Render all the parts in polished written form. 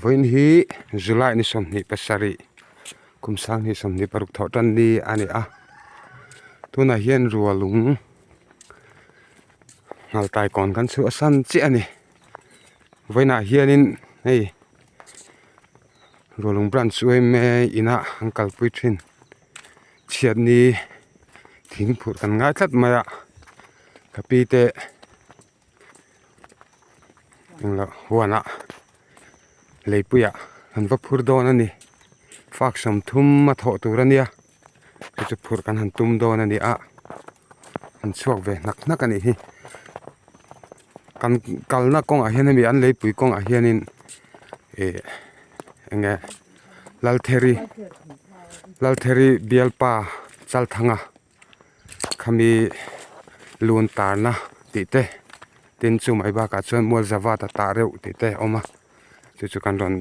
Vawiin hi July ni 27 kum 2026 thawh tan ni a ni a tunah hian rualung nghaltai kawn kan chhuah san chiah a ni vawiinah hianin hei rualung branch yma inah an kalpui thin chhiatni thing phurh kan ngai tlat mai a ka pi te. Englo huanah leipuiah an va phur dawn a ni fak sawmthum a thawh tur a nia chu chu phurh kan han tum dawn a ni a an chhuak ve hnak hnak a nih hi kan kalna kawngah hian hemi an leipui kawngah hianin ih eng nge Laltheri Laltheri bialpa Chalthanga. Khami lun tarna tih te tin chu mai bakah chuan mual zavat a tah reuh tih te a awm a chu chu kan rawn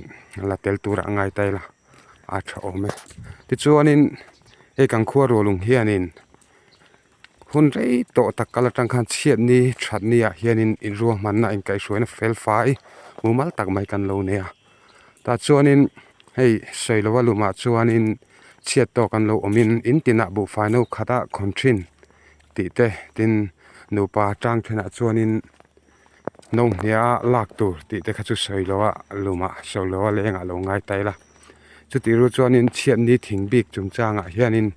la tel turah a ngai ta ila a tha awm e tichuanin hei kan khua rualung hianin hun rei tawh tak kal atang khan chhiatni thatni ah hianin inruahmanna inkaihhruaina fel fai mumal tak mai kan lo nei a tah chuanin hei sawiloa lumah chuanin. Chhiat tawk an lo awmin in tinah buhfai no khat a khawn thin tih te tin nupa tang thenah chuanin no hnia lak tur tih te kha chu sawi lo a lumah sawi lo a lengah lo ngai ta ila chutih rual chuanin chhiatni thing bik chungchangah hianin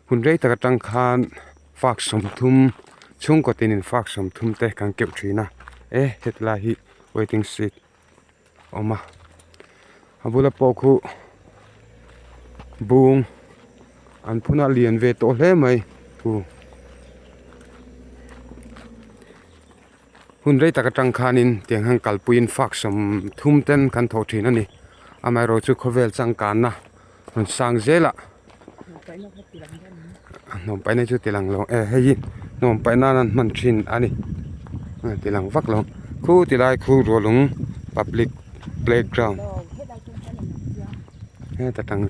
hun rei tak atang khan fak sawmthum chhungkaw tinin fak sawmthum te kan keuh thin a e hetilai hi waiting seat. Awm a a bula pawh khu bung an phun a lian ve tawh hle mai thu hun rei tak atang khanin tiang hian kalpuiin fak sawm thum ten kan thawh thin a ni amaherawhchu chu khawvel changkanna rawn sang zelah hnawm paihna chu ti lang lo e hei hi hnawm paih nan an hman thin a ni ti lang vak lo khu ti lai khu rualung public playground heta tang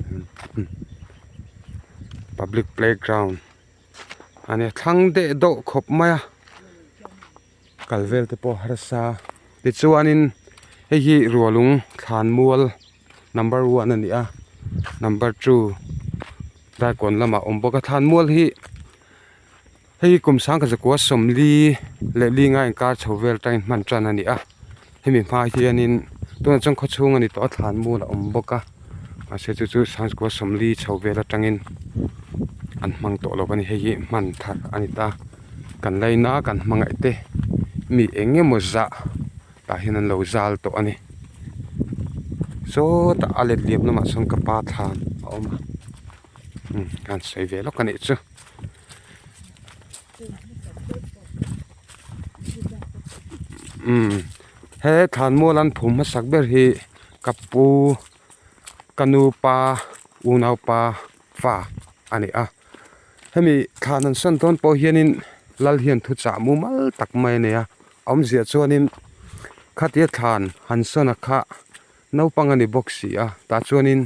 public playground a nia thlang deh dawh khawp mai a kal vel te pawh harsa tichuanin hei hi rualung thlanmual. Number one a ni a number two Daikawn lamah a awm bawk a thlanmual hi hei hi kum sangkhat zakua sawmli leh li nga inkar chho vel atangin hman tan a ni a hemi hma hianin tunah chuan khaw chhung a ni tawh a thlanmual a awm bawk a mahse chu chu sangkhat zakua sawmli chho vel atangin an hmang tawh lo a ni hei hi hman thar a ni ta kan laina kan hmangaih te mi eng emaw zah. Tah hian an lo zal tawh a ni sawtah a let liam lamah sawn ka pa thlan a awm a umm ka han sawi ve lawk a nih chu umm he thlan mual an phum hmasak ber hi ka pu ka nu pa unaupa fa a ni a hemi thlan an sawn dawn pawh hianin lal hian thuchah mumal tak mai a nei a. Awmzia chuanin khatia thlan han sawn a kha naupang a ni bawk si a tah chuanin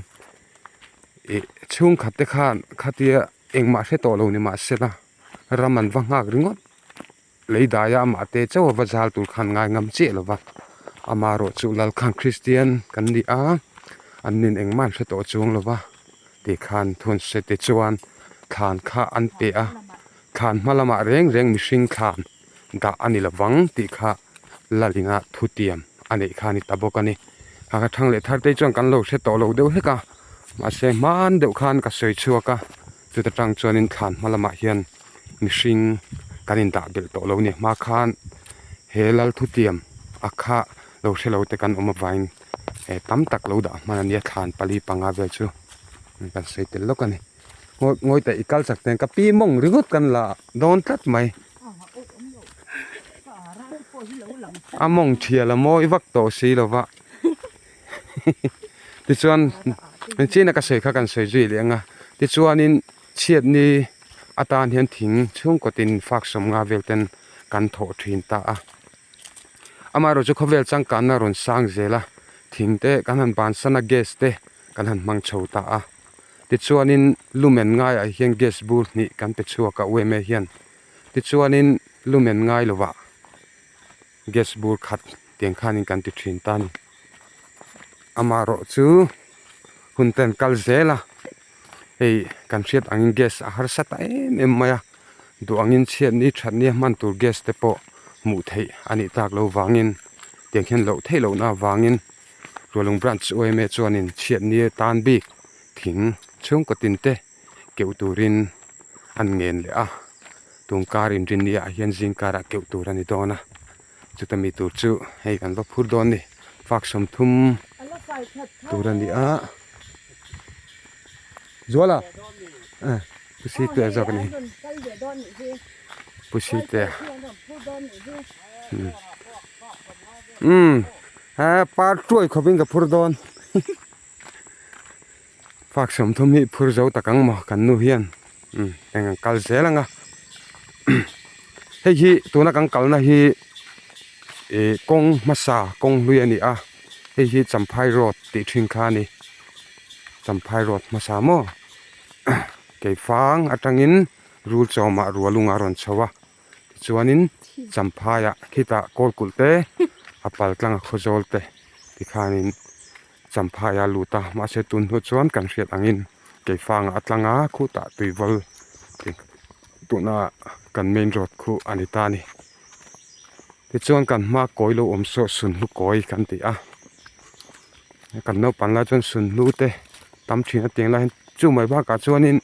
ih chhungkhat te khan khatia engmah hre tawh lo ni mahsela ram an va nghak ringawt lei daia amah te chauh a va zal tur khan ngai ngam chiah lo va amaherawh chu Lalkhan Kristian kan ni a an nin engmah an hre tawh chuang lo va tikhan thun se te chuan thlan kha an pe a thlan hma lamah reng reng mihring thlan. Dah a ni lovang tih kha Lalinga thutiam a neih kha a ni ta bawk a ni. A ka thang leh thar te chuan kan lo hre tawh lo deuh hlek a, mahse hman deuh khan ka sawi chhuak a, chuta tang chuanin thlan hma lamah hian mihring kan indah belh tawh lo a ni. Hma khan he Lal thutiam a kha lo hre lo te kan awm avangin tam tak lo dah hman a nia thlan pali panga vel chu kan sawi tel lawk a ni. Ngawi teh i kal chak ten ka pi mawng ringawt kan la dawn tlat mai. A mawng thial a mawi vak tawh si lo va tichuan china ka sawi kha kan sawi zui leh ang a tichuanin chhiatni atan hian thing chhungkaw tin fak sawmnga vel ten kan thawh thin ta a amaherawhchu khawvel changkanna rawn sang zel a thing te kan han bansan a gas te kan han hmang chho ta a. Tichuanin lumen ngaiah hian gas bur hnih kan pe chhuak a UMA hian. Tichuanin lumen ngai lovah gas bur khat tiang khanin kan ti thin ta a ni. Amaherawh chu hun te an kal zel a, hei kan hriat angin gas a harsa ta em em mai a, duh angin chhiat ni that nia hman tur gas te pawh hmuh theih a nih tak lo vangin tiang hian loh theih lohna avangin Rualung Branch yma chuanin chhiat ni tan bik thing chhungkaw tin te keuh turin an ngen leh a, tun kar inrinni ah hian zingkar ah keuh tur a ni dawn a. Chuta mi tur chu hei kan va phur dawn ni fak 30 tur a ni a Zuala eh pu Sitea zawk a ni pu Sitea umm he par tuai khawp in ka phur dawn fak 30 hi phur zo tak ang maw kan nu hian umm eng an kal zel ang a hei hi tuna kan kalna hi ih kawng hmasa kawng hlui a ni a hei hi champhai road tih thin kha a ni champhai road hmasa maw keifang atangin rul chawmah rualungah a rawn chho a tichuanin champhaiah khitah kawlkulh te a pal tlang a khawzawl te tikhanin. Champhai a lut a, mahse tun hnu chuan kan hriat angin keifangah a tlang a, khutah tuivawl tih tuna kan main road khu a ni ta a ni. Tichuan kan hma kawi lo awm saw sunhlu kawi kan ti a, kan naupang lai chuan sunhlu te tam thin a tiang lai hian chu mai bakah chuanin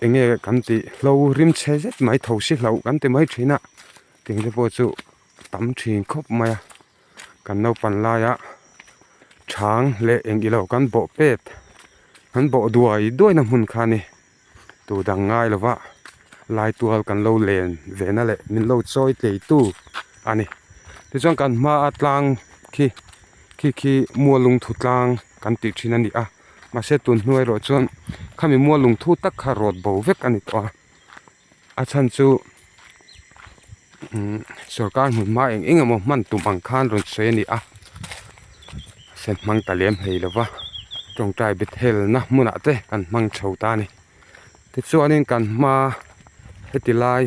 eng nge kan tih hlo rim chhe zet mai thosi hlauh kan ti mai thin a, tiang te pawh chu tam thin khawp mai a. Kan naupan laia chhang leh eng ilo kan bawh pet kan bawh duai duai na hmun kha a ni tu dang ngai lova lai tual kan lo len ve na leh min lo chawi tlei tu a ni tichuan kan hmaa tlang khi khi khi mual lungthu tlang kan tih thin a ni a mahse tun hnuai erawh chuan khami mual lungthu tak kha rawt bo vek a ni tawh a. A chhan chu umm sorkar hmun hma eng eng emaw hman tum ang khan rawn sawi a ni a sen hmang ta lem hlei lo va tawngtai bethel na hmunah te kan hmang chho ta a ni tichuanin kan hma heti lai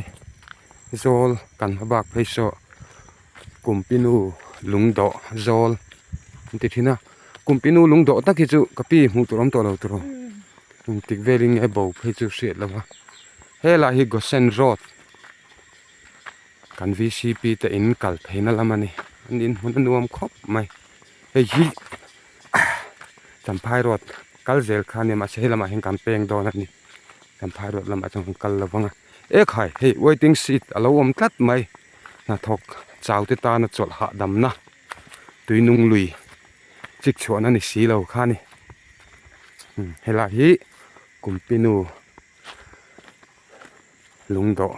zawl kan hma bak phei saw kumpinu lungdawh zawl an ti thin a kumpinu lungdawh tak hi chu ka pi hmuh tur awm tawh lo tur aw. Engtik velin nge bo phei chu hriat lo va helai hi Gosen road kan V_C_P te in kal theihna lam a ni an in hmun a nuam khawp mai hei hi Champhai road kal zel kha a nia mahse helamah hian kan peng dawn a ni Champhai road lamah chuan kan kal lo vang a ekhai hei waiting seat a lo awm tlat mai hnathawk chau te tana chawlh hahdamna tuinung lui. Chik chhuahna ni si lo kha a ni. Helai hi Kumpinu lungdawh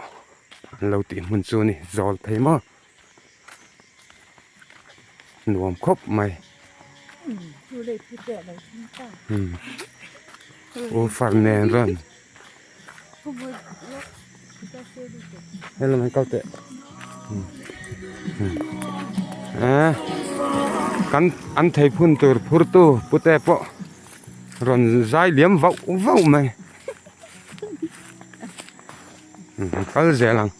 an lo tih hmun chu a ni zawl phei maw nuam khawp mai. U far nen rawn Hello mai kal teh kan an thei phun tur phur tu pute pawh rawn zai liam vauh vauh mai kal zel ang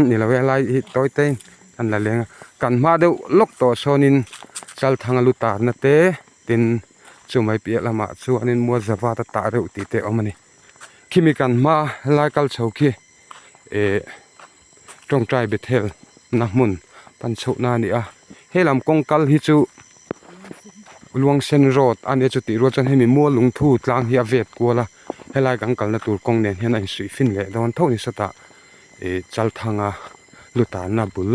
ni lo e lai hi tawi te in an la leng a kan hma deuh lawk tawh sawn in chalthang a lu tarna te. Tin, chumai piah lamah chuanin Mualzavat a tah reuh tih te a awm a ni. Khimi kan hma helai kal chho khi eh tawngtai Bethel na hmun pan chhohna a ni a. He lam kawng kal hi chu Luangsen road a nia chutih rual chuan hemi Mual lungthu tlang hi a vet kual a, helai kan kalna tur kawng nen hian a insuih fin leh dawn tho ni sawtah eh Chalthanga lutanna bul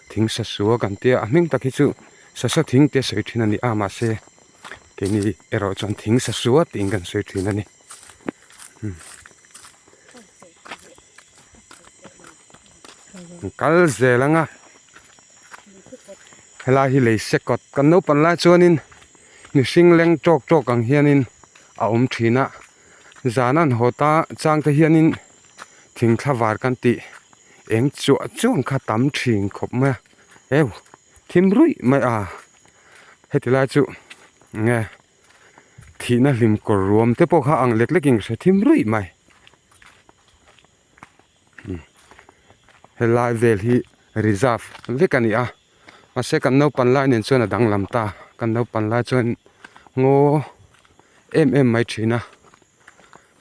thing sasua kan tia a hming tak hi chu. Sasa thing te sawi thin a ni a mahse keini erawh chuan thing sasua tiin kan sawi thin a ni kal zel ang a helai hi lei se kawt kan naupang lai chuanin mihring leng tawk tawk ang hianin a awm thin a zan an haw ta chang te hianin thing thla var kan tih eng chuah chuah ang kha tam thin khawp mai a heu. Thim ruih mai a, heti lai chu enge thihna hlim kawr ruam te pawh kha ang lek lek in ka hre thim ruih mai. Helai vel hi. Reserve vek a ni a mahse kan naupan lai nen chuan a danglam ta kan naupan lai chuan ngaw em em mai thin a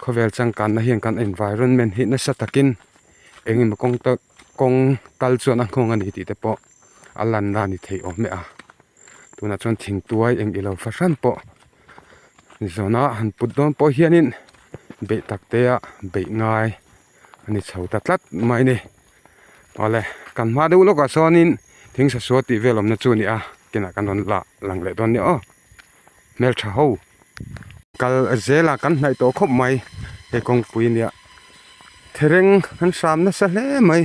khawvel changkanna hian kan environment hi nasa takin eng emaw kawng te kawng tal chuan a nghawng a ni tih te pawh a lan na a ni thei awm e a tunah chuan thingtuai eng ilo fahran pawh zawna han put dawn pawh hianin beih tak te a beih ngai a ni chho ta tlat mai a ni. Awle kan hma deuh lawkah sawnin thing sasua tih vel awmna chu a ni a kinah kan rawn lah lang leh dawn nia aw hmeltha ho kal zela kan hnaih tawh khawp mai hei kawngpui nia thereng an hram nasa hle mai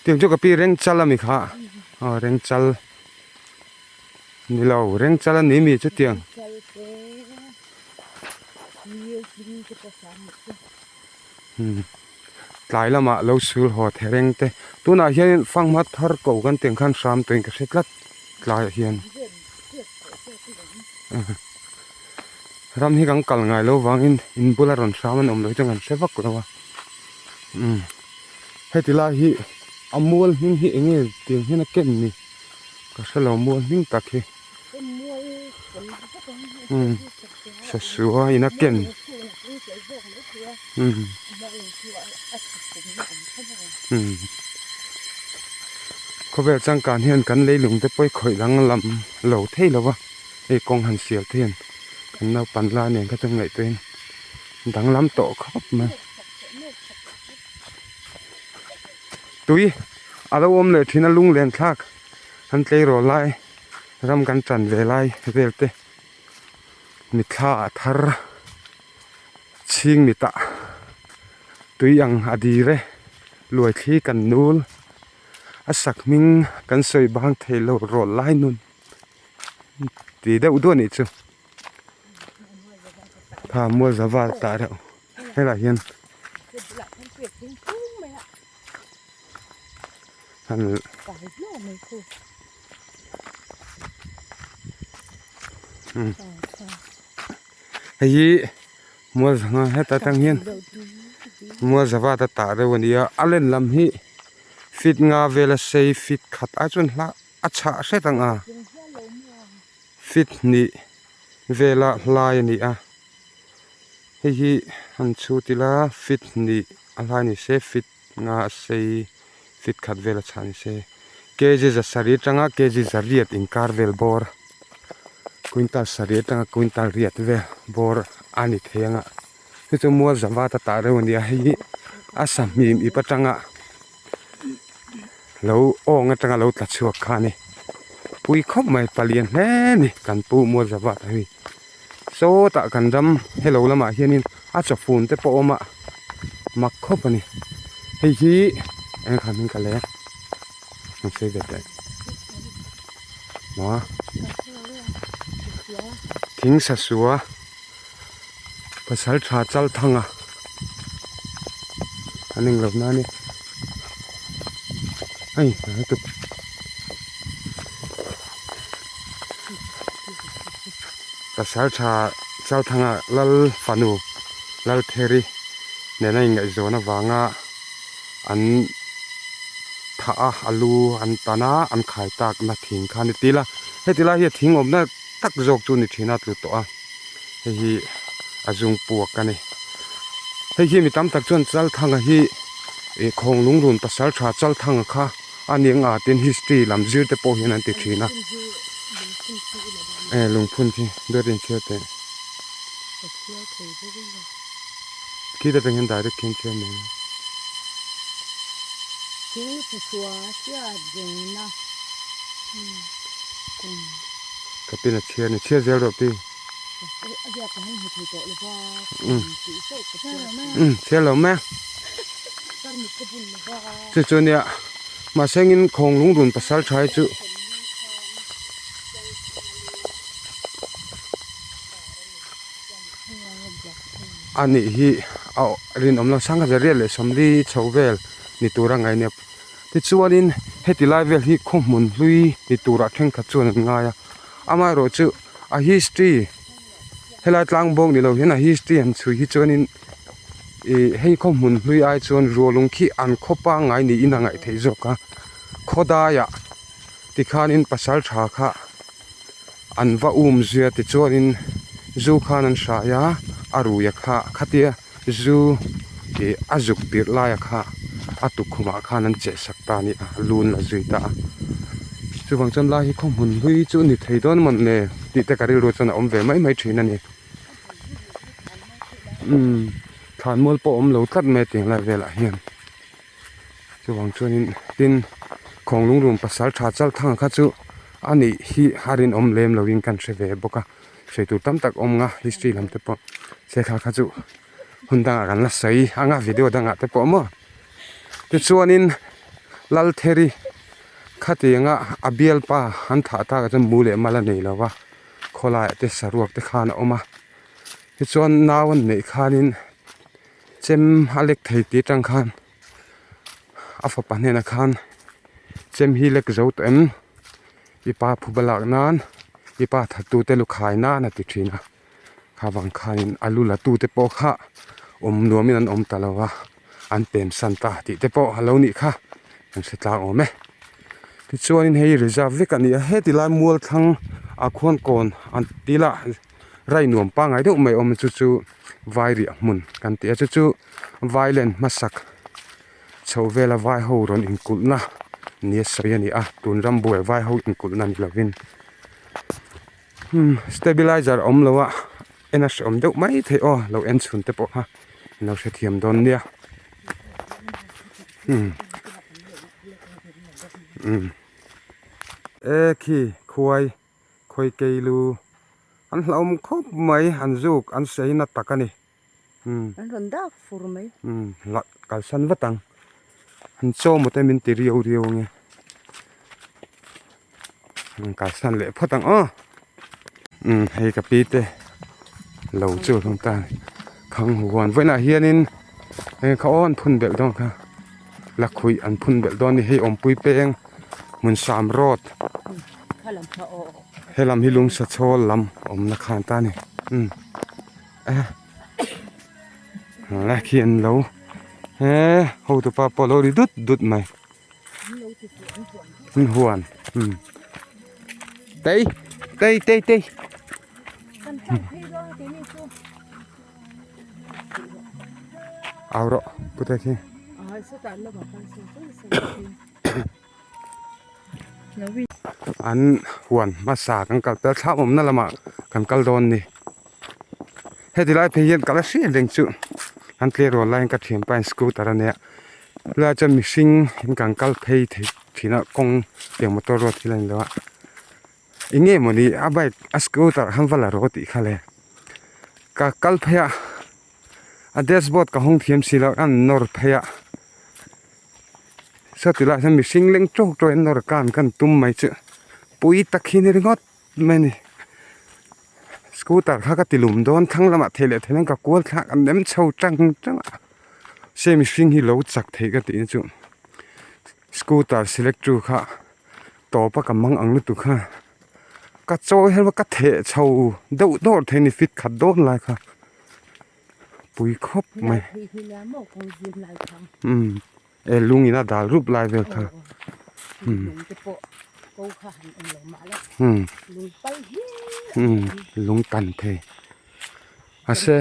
tiang chu ka pi reng chal ami kha aw reng chal ni lo reng chal a ni mi chutiang. Tlai lamah lo sul haw the reng te tunah hian fanghma thar ko kan tih ang khan hram tawhin ka hre tlat tlaiah hian ram hi kan kal ngai lo vangin in bula rawn hram an awm lo hi chuan kan hre vak lo a umm heti lai hi a mual hming hi eng nge tiang hian a ken ni ka hre lo mual hming tak hi umm sasua in a ken. Khawvel changkan hian kan leilung te pawh i khawih dang lam lo thei lo va, hei kawng han sial te hian kan naupan lai nen kha chuan ngaihtuahin danglam tawh khawp mai. Tui a lo awm leh thin a lunglen thlak an tleirawl lai ram kan tan ve lai vel te mitthla a thar. Chhing mitah tui ang a dir e, luaithli kan nul, a sak hming kan sawi bang thei lo rawl lai nun ti deuh duah nih chu. Kha mual za val tah reuh helaiah hian Hei hi mual zanga heta tang hian mual zava ta tah deuh a ni a a len lam hi feet nga vela sei feet khat ai chuan hla a chhah hret ang a feet hnih vela hlai a ni a hei hi han chhut ila feet hnih a hlai ni se feet nga a sei feet khat vel a chhah ni se kg za sarih atanga kg za riat inkar vel bawr quintal sarih atanga quintal riat vel bawr a ni thei ang a chu chu mual zavat a tah reuh a ni a hei hi a sahmim ip atanga lo awng atanga lo tla chhuak kha a ni pui khawp mai palian hle a ni kan pu mual zavat a hi sawtah kan ram helo lamah hianin a chawfun te pawh a awm a mak khawp a ni hei hi eng kha hming ka le an sawi ve teh maw thing sasua pasal tha chal thang a an englo na a ni hei lutuk. Pasal tha Chalthanga Lal fanu Laltheri nena inngaihzawn avanga an thah a, a lu an tan a, an khai takna thing kha a ni til a. Heti lai hi a thing awmna tak zawk chu a ni thin a tlu tawh a, hei hi a zung puak a ni. Hei hi mi tam tak chuan Chalthanga hi ih Khawnglungrun pasal tha Chalthanga kha a ni ang a tin history lam zir te pawh hian an ti thin a eh lungphun khi dawt in chhiar teh khi te atang hian direct khian chhiar mai a. Ka pin a chhiar ni chhiar zel rawh pi umm chhiar lo mai a. Chu chu nia mahse engin khawng lungrun pasal tha hi chu a nih hi a rinawm lo sangha zariat leh sawmli chho vel ni tur a ngaih a nia tichuanin heti lai vel hi khaw hmun hlui ni turah thenkhat chuan an ngai a amaherawhchu a history helai tlang bawk ni lo hian a history han chhui hi chuanin ih hei khaw hmun hlui ai chuan rualung khi an khaw pangngai niin a ngaih theih zawk a. Khawdaiah tikhanin pasal tha kha an va um zia tichuanin zu khan an hrai a, a ruia kha khatia zu ih a zuk tirh laia kha a tukkhumah khan an cheh sak ta a ni a, lun la zui ta a. Chuvang chuan lai hi khaw hmun hlui chu ni thei dawn mawn le tih te ka rilru chuan a awm ve mai mai thin a ni. Umm thlanmual pawh a awm lo tlat mai a tiang lai velah hian. Chuvang chuanin tin Khawnglung room pasal tha chal thang kha chu a nih hi a rinawm lem loin kan hre ve bawk a, sawi tur tam tak awm nga history lam te pawh se kha kha chu hun dangah kan la sawi anga video dangah te pawh maw tichuanin Laltheri khatianga a bialpa an thah takah chuan mu leh mal a nei lo va khawlaiah te saruak te khan a awm a tichuan nau an neih khanin. Chem a lek thei tih atang khan a fapa hnenah khan chem hi lek zo tawh em i pa phuba lak nan i pa thattu te lu khai nan a ti thin a kha vang khanin a lu la tu te pawh kha awm nuamin an awm ta lo a an pem san ta tih te pawh a lo nih kha kan hre tlang awm e tichuanin hei reserve vek a ni a heti lai mual thlang ah khuan kawn an ti lah. Rai nuam pangngai deuh mai awm chu chu vai riah hmun kan tih a chu chu vai len hmasak chho vela vai ho rawn inkulh na ni a sawi a ni a tun ram buai vai ho inkulh na ni lovin umm stabilizer a awm lo a en a hreawm deuh mai thei aw lo en chhun te pawh kha in lo hrethiam dawn nia umm umm e khi khuai. Khawi keilu an hlauhawm khawp mai an zuk an sei na tak a ni umm. An rawn dak fur mai. Umm lah kalsan vat ang an chaw maw te min ti riau riau ange an kalsan leh phawt ang aw umm hei ka pi te lo chu a hlawm ta a ni khang huan vawiinah hianin eng kha aw an phun belh dawn kha lakhuih an phun belh dawn a ni hei awmpui peng hmun sam road. He lam hi lungsa chhawl lam awmna khan ta a ni umm eh khi an lo he hotu pa pawh a lo ri dut dut mai an huan umm tei tei tei tei. Au rawh pute khi. An huan hmasa kan kal tel thlak awmna lamah kan kal dawn ni heti lai phei hian ka la hriat reng chu an tler rual laiin ka thianpa in scooter a nia helaiah chuan mihring in kan kal phei thei thin a kawng tiang motor road hi la ni lo a eng nge mawni a bike a scooter han va la rawh tih kha le ka kal phei a a dashboard ka hawng thiam si lo a an nawr phei a. Sawti lai hian mihring leng tawk tawk in nawr kan kan tum mai chu pui tak hi ni ringawt mai a ni scooter kha ka ti lum dawn thlang lamah thei leh thei lam ka kual thlak a nem chho tang tang a se mihring hi lo chak thei ka tih na chu scooter select tu kha tawp a ka mang ang lutuk kha ka chawi helh a ka theh chho deuh dawrh thei a ni fit khat dawn lai kha. Pui khawp mai umm e lung in a dal rup lai vel kha umm umm umm lung tan thei a se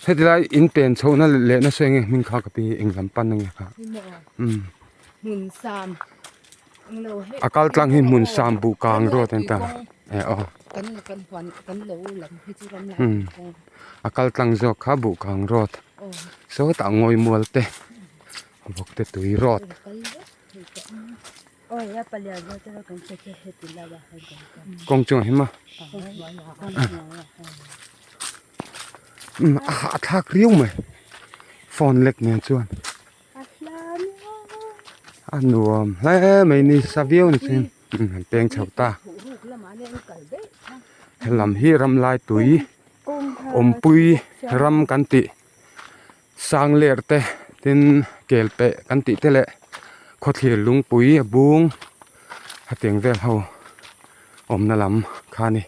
heti lai in pen chhoh na leh nasa eng nge hming kha ka pi eng lam pan ange kha umm. A kal tlang hi hmun sam buh kang ruat an ta e aw umm a kal tlang zawk kha buh kang ruat sawtah ngawi mual te vawk te tui ruat. Kawng chungah hi maw umm a hahthlak riau mai phone lek nen chuan. A nuam hle mai ni sa viau ni chuan an peng chho ta helam hi ram lai tui awmpui ram kan tih sang ler te tin kel peh kan tih te leh khawthlir lungpui a bung hetiang vel ho awmna lam kha a ni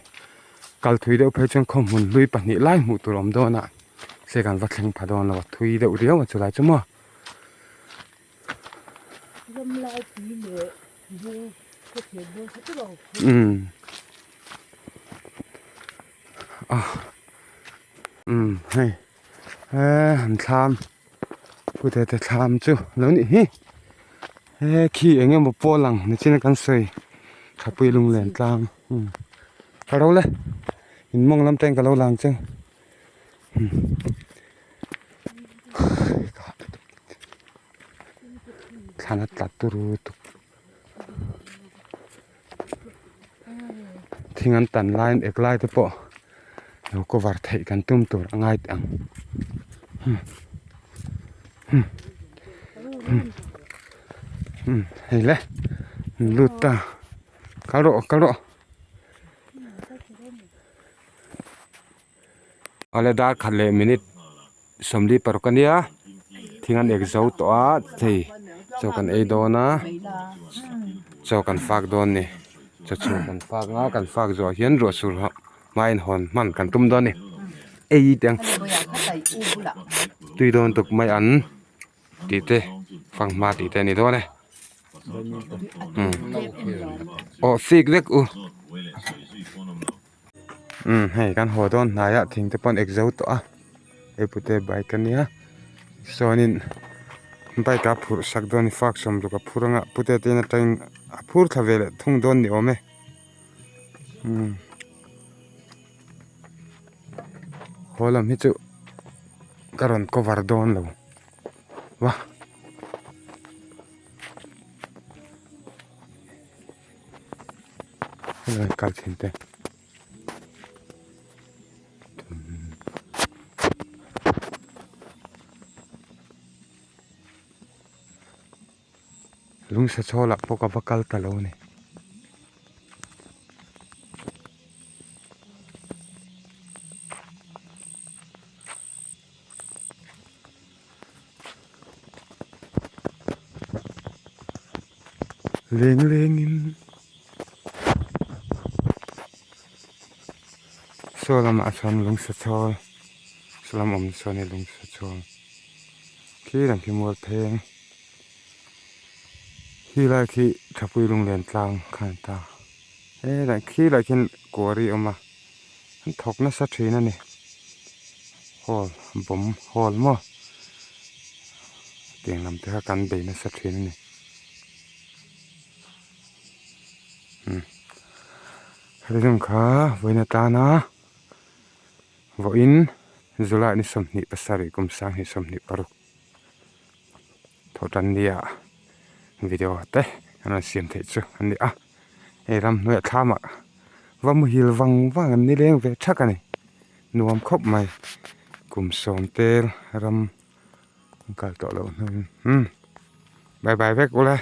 kal thui deuh phei chuan khawhmun hlui pahnih lai hmuh tur a awm dawn a. Se kan va thleng pha dawn lo a thui deuh riau a chulai chu maw. Umm a umm hei he an thlam pute te thlam chu lo nih hi he khi eng emaw pawl ang nichin a kan sawi thapui lunglen tlang umm ka ro le in mawng lam te in ka lo lang che Thlan a tla turu tuk thing an tan laiin ek lai te pawh lo cover theih kan tum tur a ngai teh ang hei le lut ta kal rawh kal rawh. Awle dar khat leh minute 46 a nia thing an ek zo tawh a hei chaw kan ei dawn a chaw kan fak dawn a ni chaw chhum kan fak a kan fak zawh hian ruah sur hmain hawn hman kan tum dawn a ni ei teh ang tui dawn tuk mai an tih te fanghma tih te a ni dawn e aw fik vek u. Umm hei kan haw dawn hnaiah thing te pawh an ek zo tawh a hei pute bike a nia sawnin bike a phurh sak dawn a ni fak sawm ruk a phur anga pute te in atangin a phur thla ve leh thung dawn ni awm e umm haw lam hi chu ka rawn cover dawn lo va. Helai kal thin te lungsa chhawl ah pawh ka va kal ta lo a ni. Leng lengin saw lamah chuan lung sa chhawl saw lam awm sawn hi lung sa chhawl khi lam khi mual pheng khi lai khi thapui lunglen tlang kha an ta helai khi lai khian quarry a awm a an thawk nasa thin a ni hall bawm hall maw tiang lam te kha kan bei nasa thin a ni umm hrilum kha vawiin atana vawiin July ni 27 kum 2026 thawhtan nia video te an rawn siam theih chu a ni a hei ramhnuaiah thlamah va muhil vang vang an ni leng ve thak a ni nuam khawp mai kum sawm tel ram an kal tawh loh hnuin umm bye bye vek ula.